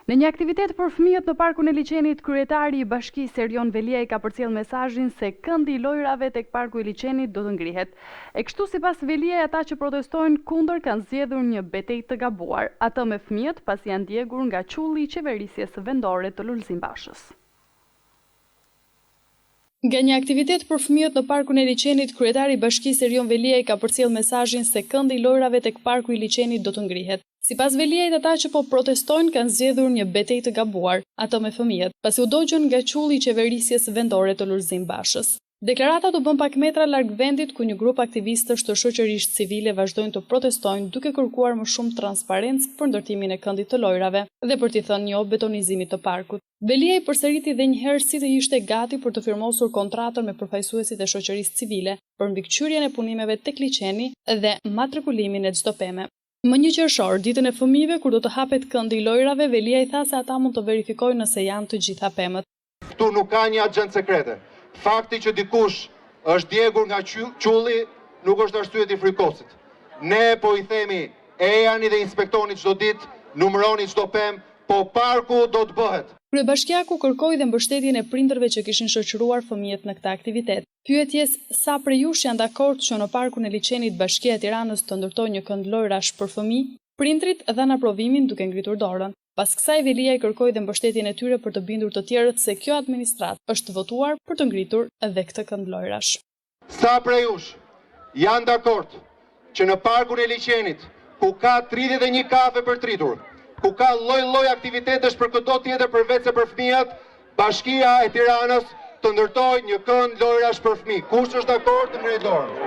Në një aktivitet për fëmijët në Parkun e Liqenit, kryetari i Bashkisë Erion Veliaj ka përcjellë mesazhin se këndi i lojërave tek Parku i Liqenit do të ngrihet. E kështu sipas Veliaj ata që protestojnë kundër kanë zgjedhur një betejë të gabuar, atë me fëmijët pasi janë djegur nga qulli i qeverisjes vendore të Lulzim Bashës. Nga një aktivitet për fëmijët në Parkun e Liqenit, kryetari i Bashkisë Erion Veliaj ka përcjellë mesazhin se këndi i lojërave tek Parku i Liqenit do të ngrihet. Sipas Veliajt ata që po protestojnë kanë zgjedhur një betejë të gabuar, atë me fëmijët, pasi u dogjën nga qulli i qeverisjes vendore të Lulzim Bashës. Deklaratat u bënë pak metra larg vendit ku një grup aktivistësh të shoqërisë civile vazhdojnë të protestojnë duke kërkuar më shumë transparencë për ndërtimin e këndit të lojërave dhe për t'i thënë jo betonizimit të parkut. Veliaj përsëriti dhe një herë si të ishte gati për të firmosur kontratën me përfaqësuesit e shoqërisë civile për mbikëqyrjen e punimeve tek liqeni dhe matrikulimin e çdo peme. Më një qershor, ditën e fëmijëve, kur do të hapet këndi i lojërave, Veliaj tha se ata mund të verifikojnë nëse janë të gjitha pemët. Këtu nuk ka një axhendë sekrete. Fakti që dikush është djegur nga qulli nuk është arsye t'i frikoset. Ne po i themi ejani dhe inspektoni çdo ditë, numëroni çdo pemë, po parku do të bëhet. Kryebashkiaku kërkoi dhe mbështetjen e prindërve që kishin shoqëruar fëmijët në këtë aktivitet. Pyetjes sa prej jush janë dakord që në Parkun e Liqenit Bashkia e Tiranës të ndërtojë një kënd lojërash për fëmijë, prindërit dhanë aprovimin duke ngritur dorën. Pas kësaj Veliaj kërkoi dhe mbështetjen e tyre për të bindur të tjerët se kjo administratë është votuar për të ngritur dhe këtë kënd lojërash. Sa prej jush janë dakord që në Parkun e Liqenit, ku ka 31 kafe për të rritur, ku ka lloj-lloj aktivitetesh për këdo tjetër përveçse për fëmijët, Bashkia e Tiranës të ndërtojë një kënd lojërash për fëmijë. Kush është dakord të ngrejë dorën?